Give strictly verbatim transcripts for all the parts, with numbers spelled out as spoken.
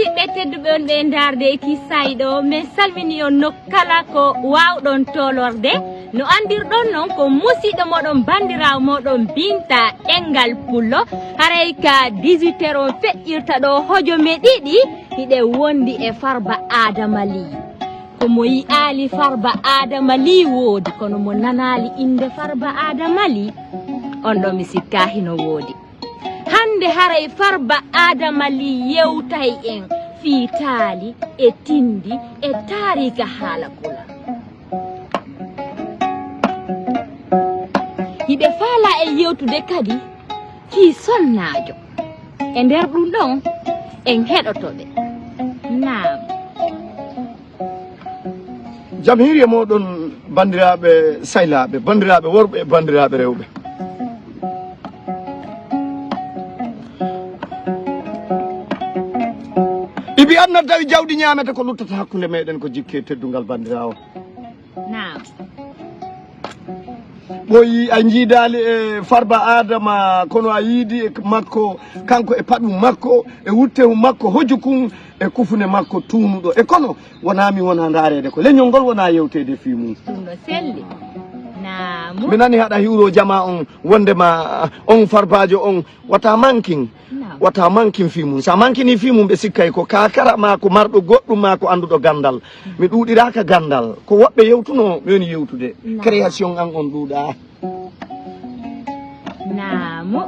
Ɓe tedduɓe on ɓe ndaarde e kisay ɗo, min salmini on no kala ko waawɗon toolorde. No anndirɗon non ko musiɗɗo mooɗon, banndiraawo mooɗon Binta Ɗenngal Pullo. Haray ka dix-huit heures on feƴƴirta ɗo hojome ɗiɗi, hiɗe wondi e Farba Adama Ly. Ko mo yi'aali Farba Adama Ly woodi, kono mo nanaali innde Farba Adama Ly, on ɗo mi sikkaa hino woodi. Hannde haray Farba Adama Ly yewtay en fii taali e tinndi e taariika haala Pulaar. Hiɓe faalaa e yewtude kadi fii sonnaajo. E nder ɗum ɗon, en heɗoto ɓe. Naam. Jam hiiri e mooɗon, banndiraaɓe saylaaɓe, banndiraaɓe worɓe e banndiraaɓe rewɓe. Ibi anna tawi jawdi ñaamete ko luttata hakkunde meɗen ko jikke teddungal banndiraawo. Naam. Ɓooyi a jiidaali e Farba Adama, kono a yiidi e makko, kanko e paɗum makko, e wuttehu makko, hojukun e kufune makko tuunuɗo. E kono wonaa mi wona ndaareede ko leñol ngol wonaa yewteede fii mum. Ɗum no selli. Naamu. Mi nani haɗa hiwro jama on, wondema on Farbaajo on wata mankin. Wata mankin fii mum. Sa mankini fii mum ɓe sikkay ko kakara ma ko marɗo goɗɗum ma ko annduɗo ganndal. Mi ɗuuɗiraaka ganndal. Ko woɓɓe yewtuno mi woni yewtude. Création an on ɗuuɗaa. Naamu.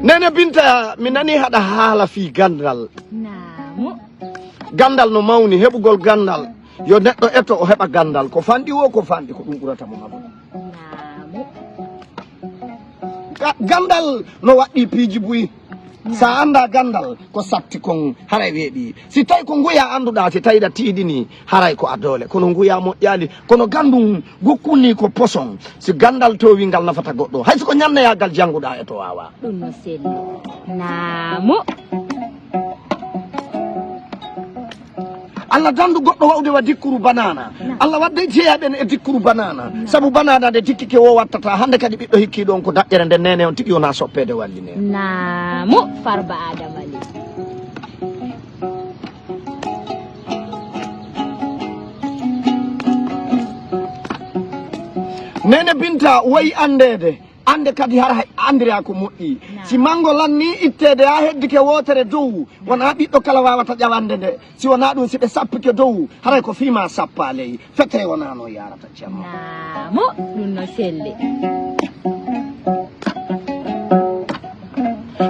Nene Binta, mi nani haɗa haala fii ganndal. Naamu. Ganndal no mawni, heɓugol ganndal. Yo neɗɗo eto o heɓa ganndal. Ko fanɗi wo, ko fanɗi, ko ɗum ɓurata mo naɓude. Naamu. Ganndal no waɗɗi piiji buy. Sa annda ganndal ko satti kon haray weeɓi. Si tawi ko nguya annduɗa, si tawi ɗa tiiɗini, haray ko a doole. Kono nguya moƴƴali, kono ganndum gukkuni ko poson. Si ganndal towi ngal nafata goɗɗo, hay so ko ñannayagal jannguɗa e to wawa. Ɗum no selli. Naamu. Allah dandu goɗɗo wawde wa dikkuru banana. Allah wadde jeyaɓen e dikkuru banana. Sabu banana nde dikkike wo wattata. Hande kadi ɓiɗɗo hikki ɗon ko daƴƴere nden nene on tigi wona soppede walline. Naamu Farba Adama Ly. Nene Binta wayi andede. Ande kadi hara andira ko moƴƴi. Si mango lanni ittede ha heddike wotere dow, wona ɓiɗɗo kala wawata ƴawande nde. Si wona ɗum, si ɓe sappike dow, haray ko fima sappa ley. Fete wona no yarata ceerno. Naamu, ɗum no selli.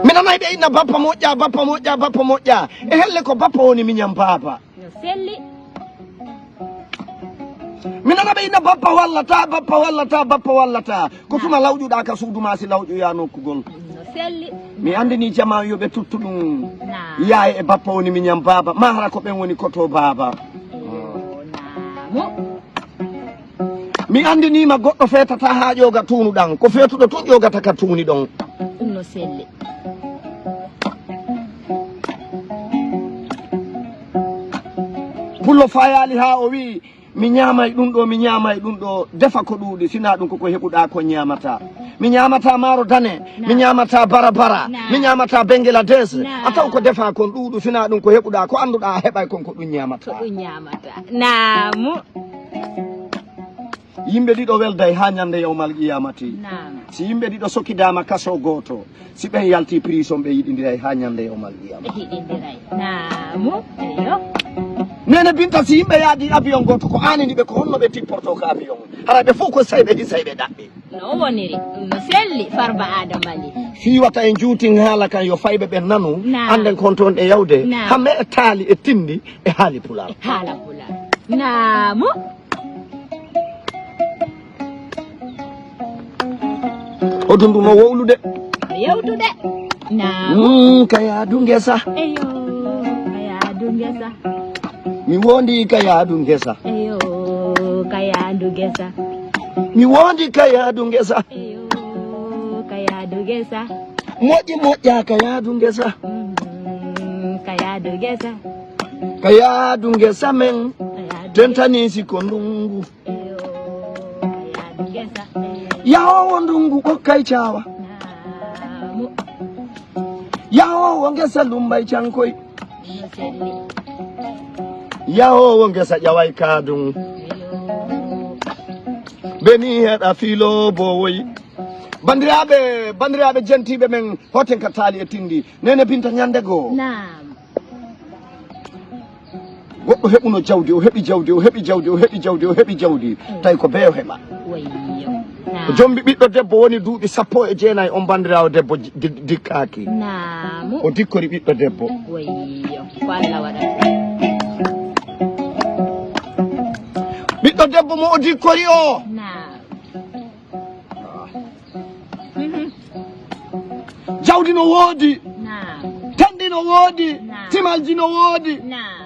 Mi nanay ɓe inna bappa moƴƴa, bappa moƴƴa, bappa moƴƴa. E helle ko bappa woni miñam baaba. No selli. Mi nana ɓe inna bappa wallata, bappa wallata, bappa wallata. Ko tuma lawƴuɗa ka suudu ma si lawƴoya nokkugol. No selli. Mi andini jama yo ɓe tuttu ɗum. Yaye e bappa woni miñam baaba. Ma hara ko ɓen woni koto baaba. Naamu. Mi andinima goɗɗo fetata ha ƴoga tuunu ɗan. Ko fetuɗo tun ƴogata ka tuuni ɗon. Ɗum no selli. Pullo fayali ha o wi mi ñaamay ɗum ɗo, mi ñaamay ɗum ɗo, defa ko ɗuuɗi, sina ɗum koko heɓuɗa ko ñaamata. Mi ñaamata maaro dane, mi ñaamata barabara, mi ñaamata bengelades. A taw ko defa kon ɗuuɗu, sina ɗum ko heɓuɗa, ko annduɗa a heɓay kon ko ɗum ñaamata. Ko ɗum ñaamata. Naamu. Yimɓe ɗiɗo welday ha ñande yawmal qiyamati. Si yimɓe ɗiɗo sokidama kaso gooto, si ɓen yalti prison ɓe yiɗindiray ha ñande yawmal qiyama. Ɓe yiɗindiray. Naamu. Eyo. Nene Binta, si yimɓe yaadi avion gooto ko aanini ɓe, ko honno ɓe tipporto ka avion? Hara ɓe fof ko sayɓe hisayɓe ɗaɓɓe. No woniri ɗum no selli Farba Adama Ly. Fii wata en juutin haala kan yo fayɓe ɓen nanu, annden ko honto wonɗen yawde. Hamme e taali e tinndi e haali pulaar. Haala pulaar. Naamu. Hoto ndu no wowlude. Yewtude. Naamu. Mm, ka yaadu ngesa. Eyo, ka yaadu ngesa. Mi wondi ka yaadu ngesa. Eyo, ka yaadu ngesa. Mi wondi ka yaadu ngesa. Eyo, ka yaadu ngesa. Moƴƴi moƴƴa ka yaadu ngesa. Mm, ka yaadu ngesa. Ka yaadu ngesa men. Tentani si ko ndungu. Yahoowo ndungu ɓokkay caawa. Yahoowo ngesa lumbay cankoy. Yahoowo ngesa ƴaway kaadum. Beni heɗa filo bowoy. Bandiraaɓe, bandiraaɓe jentiiɓe men, hoten ka taali e tindi. Nene Binta, ñande goo. Naam. Goɗɗo heɓuno jawdi, o heɓi jawdi, o heɓi jawdi, o heɓi jawdi, o heɓi jawdi. Tawi ko beyo heɓa. Wayyo. Naam. O jombi ɓiɗɗo debbo woni duuɓi sappo e jeenayi, on bandiraawo debbo di-, di-, dikkaaki. Naam. O dikkori ɓiɗɗo debbo. Wayyo. Ko Allah waɗata. Ɓiɗɗo debbo mo o dikkori o. Naam. Mhm. Jawdi no woodi. Naam. Tenɗi no woodi. Naam. Timalji no woodi. Naam.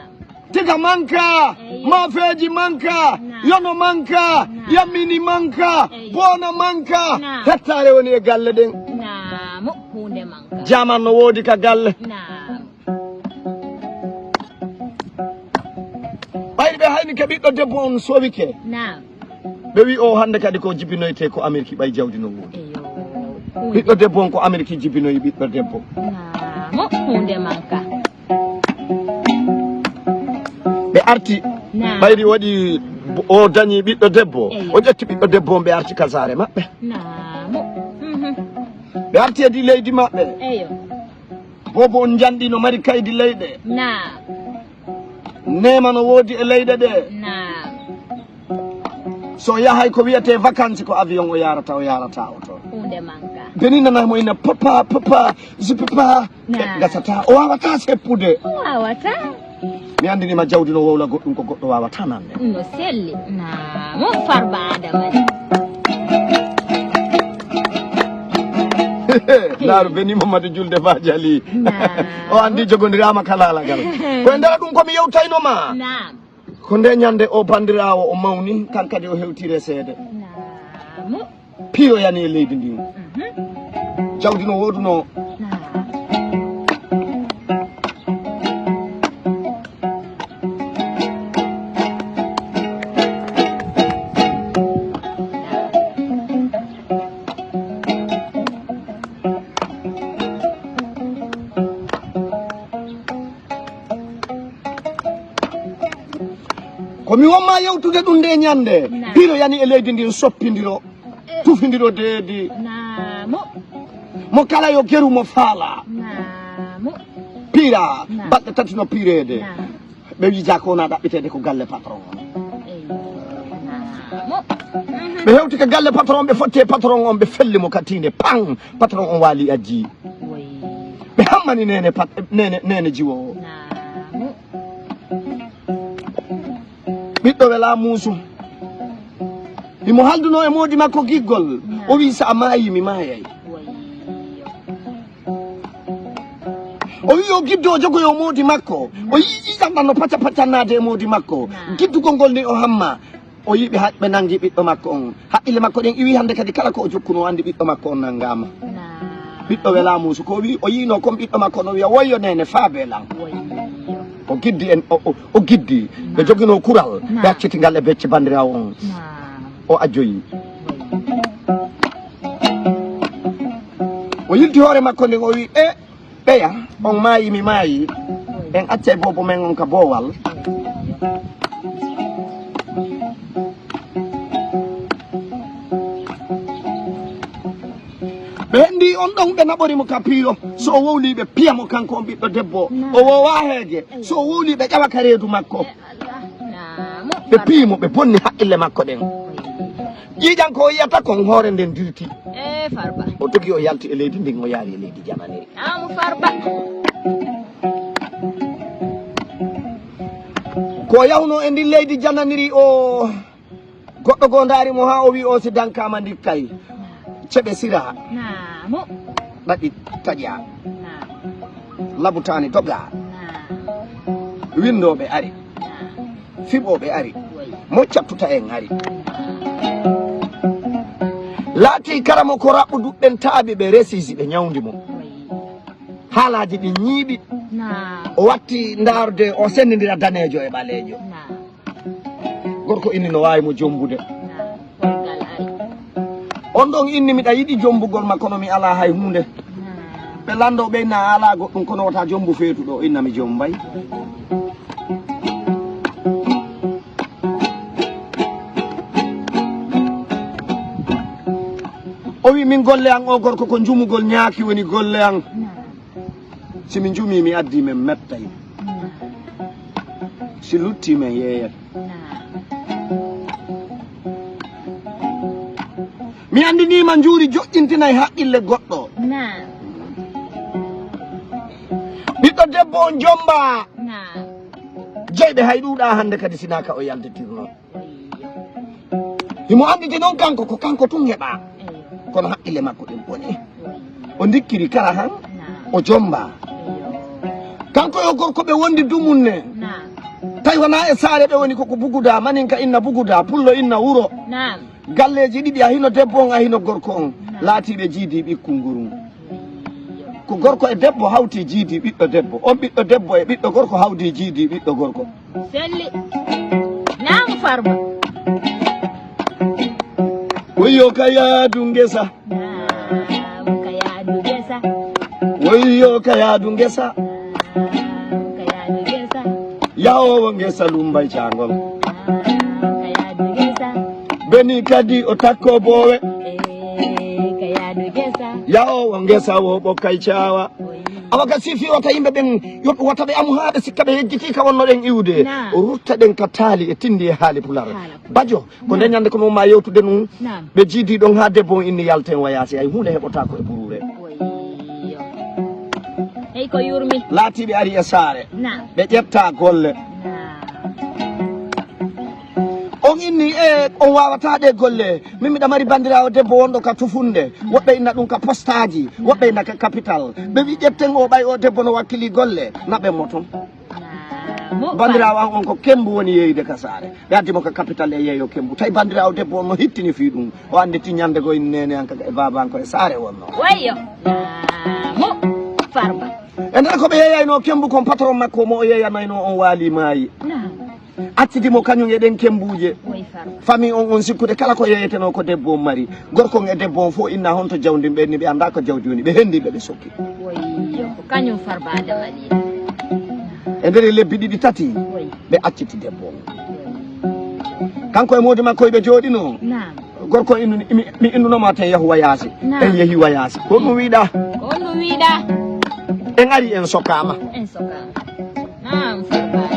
Tiga manka, eyyo, maafeeji manka, naam, yono manka, naam, yammini manka, eyyo, boona manka. Naam. Hettaare woni e galle ɗen. Naam, huunde manka. Jaaman no woodi ka galle. Naam. Ɓayri ɓe hayni ke ɓiɗɗo debbo on sowike. Naam. Ɓe wi o hannde kadi ko jibinoyte ko Ameriki, ɓay jawdi no woodi. Eyo. Ɓiɗɗo debbo on ko Ameriki jibinoyi ɓiɗɗo debbo. Naam, huunde manka. Ɓe arti. Naam. Ɓayri waɗi o dañi ɓiɗɗo debbo. Eyo. O ƴetti ɓiɗɗo debbo on, ɓe arti ka saare maɓɓe. Naam. Mhm. Ɓe arti hedi leydi maɓɓe. Eyo. Boobo on njanɗi no mari kaydi leyɗe. Naam. Neema no woodi e leyɗe ɗe. Naam. So yahay ko wiyete vacances, ko avion o yarata, o yarata o toon. Huunde manka. Beni nana mo ina papa, papa, je peux pas. Naam. E gasata. O wawata seppude. O wawata. Mi andinima jawdi no wowla goɗɗum ko goɗɗo wawata nande. No selli. Naam. Farba Adama. Laaru Beni Mamadou Julde Bajali. Naam. O andi jogondirama kalalagal. Ko e nder ɗum ko mi yewtayno ma. Naam. Ko nde ñande o bandirawo o mawni, kan kadi o hewti reseede. Naam. Piiroyani e leydi ndin. Mhm. Jawdi no woodunoo. Naam. Ko mi wonma yewtude ɗum nde ñande. Naam. Piiroyani e leydi ndin, soppindiro, eh, tufindiro deedi. Naam. Mo kala yo geru mo faala. Naam. Piira, naam, balɗe tati no piireede. Naam. Ɓe wi jako wona ɗaɓɓiteede ko galle patron on. Eyyo. Naam. Mhm. Ɓe hewti ko galle patron, ɓe fotti e patron on, ɓe felli mo ka tiinde, pan! Patron on waali ajji. Woy. Ɓe hammani nene pat-, nene, nene jiwo o. Naam. Ɓiɗɗo wela muusu. Himo halduno e moodi makko giggol. Naam. O wi, "So a maayi, mi maayay." Woy. O wi, o giddo, o jogoyo moodi makko. O yi, yi ɗan ɗan no pacca paccannaade e moodi makko. Naam. Giddugol ngol ni o hamma. O yiɓi haɓɓe nangi ɓiɗɗo makko on. Haqqille makko ɗen iwi hannde kadi kala ko o jokkuno o anndi ɓiɗɗo makko on nangama. Naam. Ɓiɗɗo wela muusu ko wi o yiino kon ɓiɗɗo makko no wiya woyyo nene faabe lan. Woyyo. O giddi en, o, o, o giddi. Ɓe naam, jogino kural. Naam. Ɓe acciti ngal e becce bandirawo on. Naam. O ajjoyi. Woyyo. O yilti hoore makko nden o wi e Ɓeya, on maayi, mi maayi. En accay boobo men on ka boowal. Ɓe hendi on ɗon, ɓe naɓori mo ka piiro. So o wowli, ɓe piya mo kanko on ɓiɗɗo debbo. O wowa heege. So o wowli, ɓe ƴawa ka reedu makko. Ɓe piyi mo, ɓe bonni haqqille makko ɗen. Ƴiiƴan ko o yiyata kon, hoore nden dirti. Eh, Farba. O dogi, o yalti e leydi ndin, o yaari e leydi jananiri. Naamu, Farba. Ko o yahunoo e ndin leydi jananiri o, goɗɗo goo ndaari mo haa o wi'i o si dankaama ndikkay. Ceɓe siraa. Naamu. Ɗaɗi taƴaa. Naamu. Labutaani dogaa. Naamu. Winndooɓe ari. Naamu. Fiɓooɓe ari. Woy. Mo cattuta en ari. Laatii karamo ko raɓɓuduɗen taabi ɓe resisi ɓe ñawndi mo. Woy. Haalaaji ɗi ñiiɓi. Naamu. O watti ndaarude, o senndindira daneejo e ɓaleejo. Naamu. Gorko inni no waawi mo jombude. Naamu. Polgal ari. On ɗon inni miɗa yiɗi jombugol ma, kono mi alaa hay huunde. Ɓe lanndo ɓe inna a alaa goɗɗum, kono wota jombu feetuɗo, inna mi jombay. O wi min golle an o gorko ko jumugol ñaaki woni golle an. Si mi jumi mi addi men mettay. Si lutti men yeeyat. Mi anndiniima njuuri joƴƴintinay haqqille goɗɗo. Ɓiɗɗo debbo on jomba. Jeyɓe hay ɗuuɗa hannde kadi sinaa ka o yaltitirnoo. Himo annditi noon kanko ko kanko tun heɓa. Kono haqqille makko ɗen boni. O ndikkiri kara han o jomba. Kanko yo gorko ɓe wondi dumun ne. Tawi wona e saare ɓe woni koko buguda, maninka inna buguda, pullo inna wuro. Galleeji ɗiɗi, a hino debbo on, a hino gorko on, laatiiɓe jiidi ɓikkungurun. Ko gorko e debbo hawti jiidi ɓiɗɗo debbo. On ɓiɗɗo debbo e ɓiɗɗo gorko hawti jiidi ɓiɗɗo gorko. Selli. Naam, Farba. Woyyo ka yaadu ngesa. Naam, ka yaadu ngesa. Woyyo ka yaadu ngesa. Naam, ka yaadu ngesa. Yahoowo ngesa lumbay caangol. Naam, ka yaadu ngesa. Beni kadi o takko boowe. Eh, ka yaadu ngesa. Yahoowo ngesa wo ɓokkay caawa. Awa ka sifi wata yimɓe ɓen yo wata ɓe amu haa ɓe sikka ɓe yejjiti ka wonno ɗen iwde. Naam. Rutta ɗen ka taali e tindi e haali pular. Bajo, ko nde ñande kono ma yewtude nun. Naam. Ɓe jiidi ɗon haa debbo on inni yalten wayaasi, ay huunde heɓotaako e buruure. Woyyo. Hey ko yurmi. Laatiiɓe ari e saare. Naam. Ɓe ƴetta golle. Naam. On inni e on waawata ɗe golle. Min miɗa mari bandiraawo debbo wonɗo ka tufunde. Woɓɓe inna ɗum ka postaaji, woɓɓe inna ka capital. Ɓe wi ƴetten o ɓay o debbo no wakkili golle. Naɓen mo ton. Naam. Bandiraawo an on ko kembu woni yeeyde ka saare. Ɓe addi mo ka capital e yeeyo kembu. Tawi bandiraawo debbo on no hittini fii ɗum. O anndi ti ñande go inni neene an ka e baaba an ko e saare wonno. Wayyo. Naam. Farba. E nder ko ɓe yeeyayno kembu kon patron makko mo o yeeyanayno on waali maayi. Naam. Acciti mo kañum e ɗen kembuuje. Woy Farba. Famille on on sikkude kala ko yeeyetenoo ko debbo on mari. Gorko on e debbo on fof inna honto jawdi ɓe ni ɓe annda ko jawdi woni. Ɓe henndi ɓe ɓe sokki. Woy yo ko kañum Farba Adama ni. E nder lebbi ɗiɗi tati woy. Ɓe acciti debbo on. Kanko e moodi makko ɓe jooɗinoo. Naam. Gorko innu mi mi innuno ma ten yahu wayaasi. Naam. En yehi wayaasi. Ko ɗum wiɗa? Ko ɗum wiɗa? En ari en sokama. En sokama. Naam, Farba.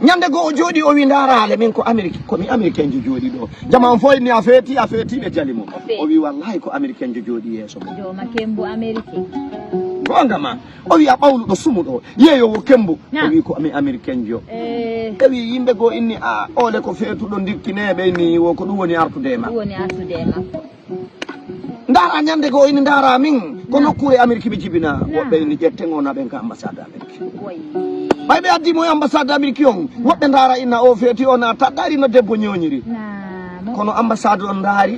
Ñande goo o jooɗi o wi ndaaraale min ko Amérique ko mi américain jo jooɗi ɗo. Jama on fof inni a feeti a feeti ɓe jali mo. O wi wallahi ko américain jo jooɗi yeeso mo. Jooma kembu américain. Goonga ma. O wi a ɓawluɗo sumuɗo yeeyowo kembu. O wi ko mi américain jo. Tawi yimɓe goo inni a ole ko feetuɗo ndikkineɓe ni wo ko ɗum woni artude e makko. Woni artude e makko. Ndaara ñande goo ini ndaara min ko nokkuure Amérique ɓe jibina. Woɓɓe ini ƴetten o naɓen ka ambassade Amérique. Ɓay ɓe addi mo e ambassade Amérique on woɓɓe ndaara inna o feeti o na taɗɗari no debbo ñooñiri. Kono ambassade on ndaari.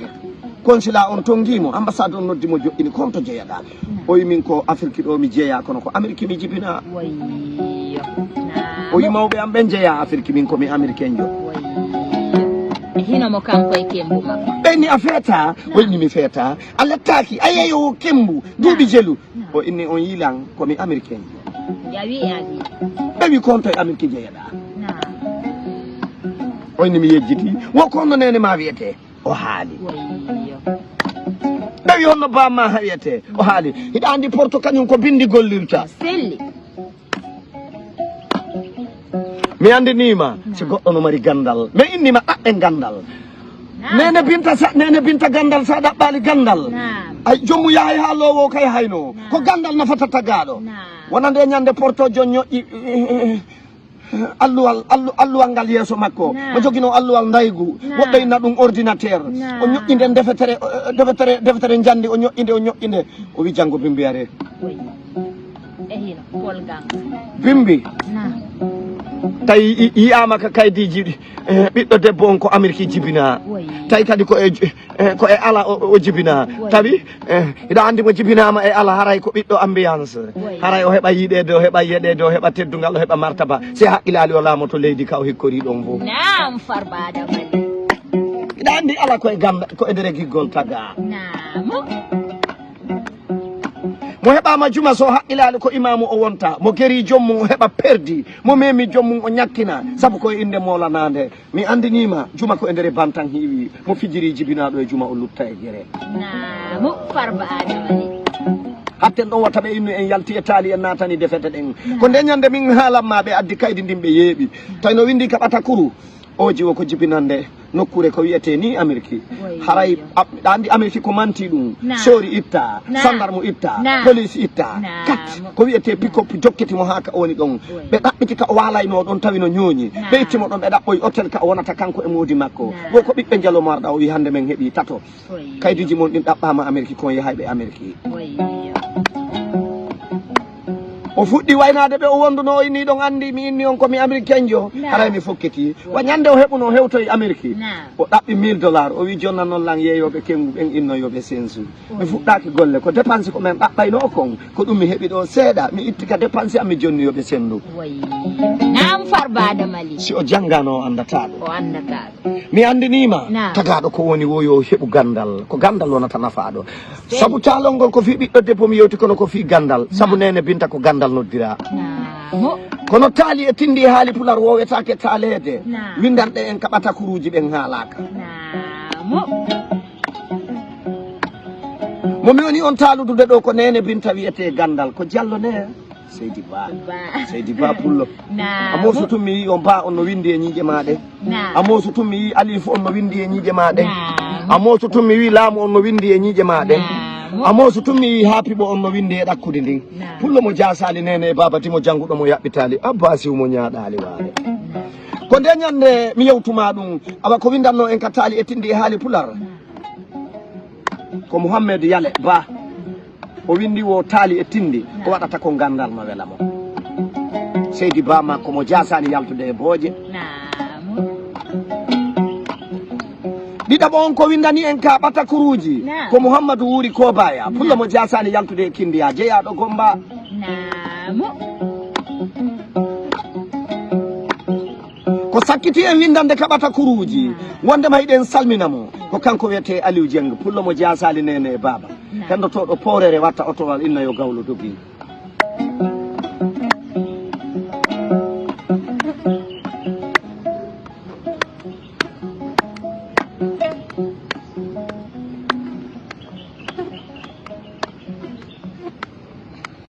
Consulat on tongii mo, ambassade on noddi mo joɗɗini, ko honto jeyaɗaa? O wi min ko Afirki ɗo mi jeyaa, kono ko Ameriki mi jibinaa. Wayyo. O wi mawɓe am ɓen jeyaa Afirki, min ko mi Amerikenjo. Wayyo. E hino mo kanko e kembu makko. Ɓe ni a feetaa? O wi mi feetaa. A lettaaki, a yeeyowo kembu, duuɓi jelu. O inni on yiilan ko mi Amerikenjo. Jawi e adi. Ɓe wi ko honto e Ameriki jeyaɗaa? O inni mi yejjiti. Wo ko honno neene ma wiyetee? O haali. Wayyo. Ɓe wi honno bamma ha wiyete? O haali. Hiɗa andi porto kañum ko bindi gollirta. Selli. Mi andinima si goɗɗo no mari gandal. Mi innima ɗaɓɓe gandal. Nene binta sa nene binta gandal sa ɗaɓɓali gandal. Ay jommu yahay ha lowo kay hayno. Ko gandal nafata tagaɗo. Wonande ñande porto jon ñoƴƴi. Alluwal allu alluwal ngal yeeso makko mo jogino alluwal ndaygu woɓɓe inna ɗum ordinateur o ñoƴƴinde defetere defetere defetere njandi o ñoƴƴinde o ñoƴƴinde o wi janngo bimbi are bimbi tawi yiyama ka kaydiji ɓiɗɗo debbo on ko amérique jibina tawi kadi ko e Eh, ko e ala o, o jibina tawi eh, hiɗa andi mo jibinama e ala haray ko ɓiɗɗo ambiance haray o heɓa yiɗede o heɓa yeɗede o heɓa teddungal o heɓa martaba si haqqilali o laamoto leydi ka o hikkori ɗon fof nam farbada mali Andi ala ko e ganda ko e nder giggol taga. Naamo. Mo heɓama juma so haqqilaali ko imamu o wonta, mo geri joom mum o heɓa perdi, mo memi joom mum o ñakkina, sabu ko e inde molanande. Mi andinima juma ko e nder bantan hiwi, mo fijiri jibinaɗo e juma o lutta e gere. Naamo Farba Adama ni. Hatten ɗon wata ɓe innu en yalti e taali en natani defete ɗen. Ko nde ñande min haalamma ɓe addi kaydi ndin ɓe yeeɓi. Tawi no windi ka ɓata kuru. O jiwo ko jibinande nokkure ko wiyete ni Ameriki. Haray a- ɗa andi Ameriki ko manti ɗum. Sori itta, sandarmu itta, police itta. Kat ko wiyete pick-up jokkiti mo haa ka o woni ɗon. Ɓe ɗaɓɓiti ka o waalayno ɗon tawi no ñooñi. Ɓe itti mo ɗon ɓe ɗaɓɓoyi hôtel ka o wonata kanko e moodi makko. Wo ko ɓiɓɓe njalo marɗa o wi hande men heɓi tato. Kaydiji mon ɗin ɗaɓɓama Ameriki kon yahay ɓe Ameriki. O fuɗɗi waynaade ɓe o wonduno o inni ɗon andi mi inni on ko mi américain jo. Haray mi fokkiti wa ñande o heɓuno hewtoyi amérique. O ɗaɓɓi mille dollars o wi jonna noon lan yeeyoɓe kengu ɓen inno yoɓe sensu. Mi fuɗɗaki golle ko dépense ko men ɗaɓɓayno o kon ko ɗum mi heɓi ɗo seeɗa mi itti ka dépense am mi jonni yoɓe sendu. Nam farbade mali si o janngano o anndataɗo. O anndataɗo. Mi anndinima tagaɗo ko woni wo yo heɓu gandal ko gandal wonata nafaɗo. Sabu talol ngol ko fii ɓiɗɗo debbo mi yewti kono ko fii gandal sabu nene binta ko gandal noddira. Kono taali e tindi haali pular wowetake taalede windanɗe en ka ɓatakuruji ɓen haalaka. Mo mi woni on taaludude ɗo ko nene binta wiyete gandal ko jallo ne. Seydi ba. Seydi ba pullo. Amo so tummi yi on ba on no windi e ñiiƴe maɗe. Amo so tummi yi alifu on no windi e ñiiƴe maɗe. Amo so tummi yi laamu on no windi e ñiiƴe maɗe. Amo so tummi yi haapiɓo on no windi e ɗakkudi ndin. Pullo mo jasali nene e baba dimo janguɗo mo yaɓɓitali abbasiw mo ñaaɗali waale. Ko nde ñande mi yewtuma ɗum awa ko windanno en ka taali e tindi e haali pular. Ko muhammed yale ba. O windi wo taali e tindi ko waɗata ko gandal no wela mo. Seydi ba makko mo jasani yaltude e booje. Ɗiɗaɓo on ko windani en ka ɓatakuruji ko muhammadu wuuri kobaya pullo mo jasani yaltude e kindiya jeyaɗo gomba. Ko sakkiti en windande ka ɓatakuruji wondema hiɗen salmina mo ko kanko wiyete aliou dieng pullo mo jasali nene e baba. Hendotoɗo porere watta otowal inna yo gawlo dogi.